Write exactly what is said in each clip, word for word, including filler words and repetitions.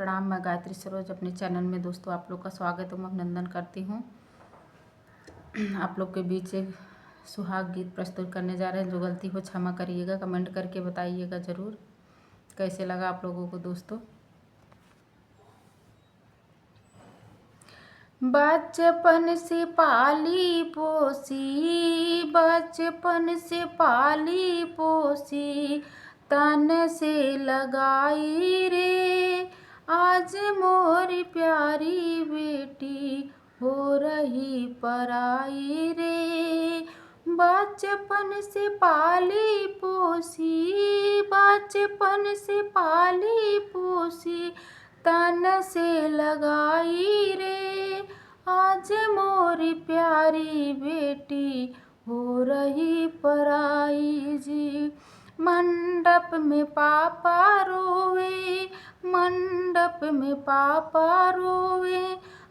प्रणाम, मैं गायत्री सरोज। अपने चैनल में दोस्तों आप लोग का स्वागत एवं अभिनंदन करती हूँ। आप लोग के बीच एक सुहाग गीत प्रस्तुत करने जा रहे हैं। जो गलती हो क्षमा करिएगा, कमेंट करके बताइएगा ज़रूर कैसे लगा आप लोगों को दोस्तों। बचपन से पाली पोसी, बचपन से पाली पोसी, तन से लगाई रे। आज मोरी प्यारी बेटी हो रही पराई रे। बचपन से पाली पोसी, बचपन से पाली पोसी, तन से लगाई रे। आज मोरी प्यारी बेटी हो रही पराई जी। मंडप में पापा रोवे, मंडप में पापा रोवे,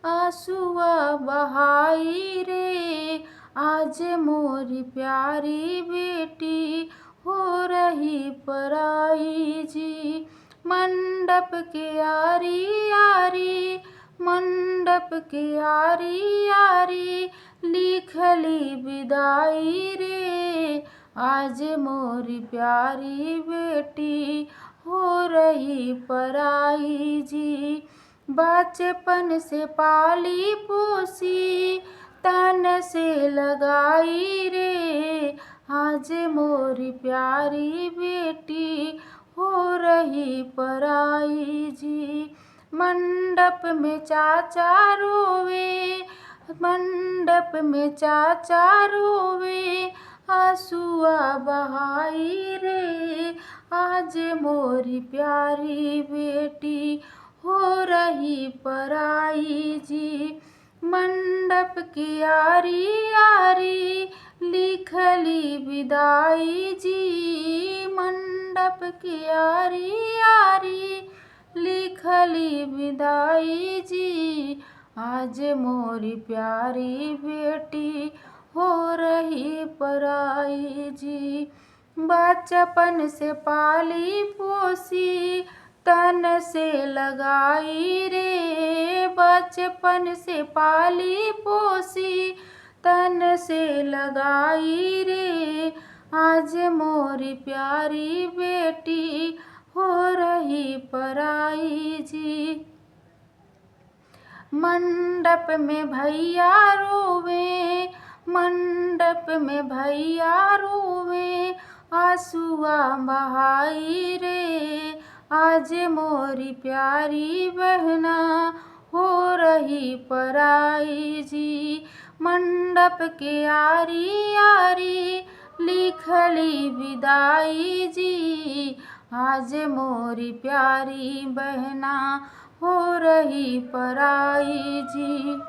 आंसुआ बहाई रे। आज मोरी प्यारी बेटी हो रही पराई जी। मंडप के आरी आरी, मंडप के आरी आरी, लिखली विदाई रे। आज मोरी प्यारी बेटी हो रही पराई जी। बचपन से पाली पोसी, तन से लगाई रे। आज मोरी प्यारी बेटी हो रही पराई जी। मंडप में चाचा रोवे, मंडप में चाचा रोवे, आंसुआ बहाई रे। आज मोरी प्यारी बेटी हो रही पराई जी। मंडप के आरी आरी, लिखली विदाई जी। मंडप के आरी आरी, लिखली विदाई जी। आज मोरी प्यारी बेटी हो रही पराई जी। बचपन से पाली पोसी, तन से लगाई रे। बचपन से पाली पोसी, तन से लगाई रे। आज मोरी प्यारी बेटी हो रही पराई जी। मंडप में भैया रोवे, मंडप में भैया रोवे, आंसुआ बहाई रे। आज मोरी प्यारी बहना हो रही पराई जी। मंडप के आरी आरी, लिखली विदाई जी। आज मोरी प्यारी बहना हो रही पराई जी।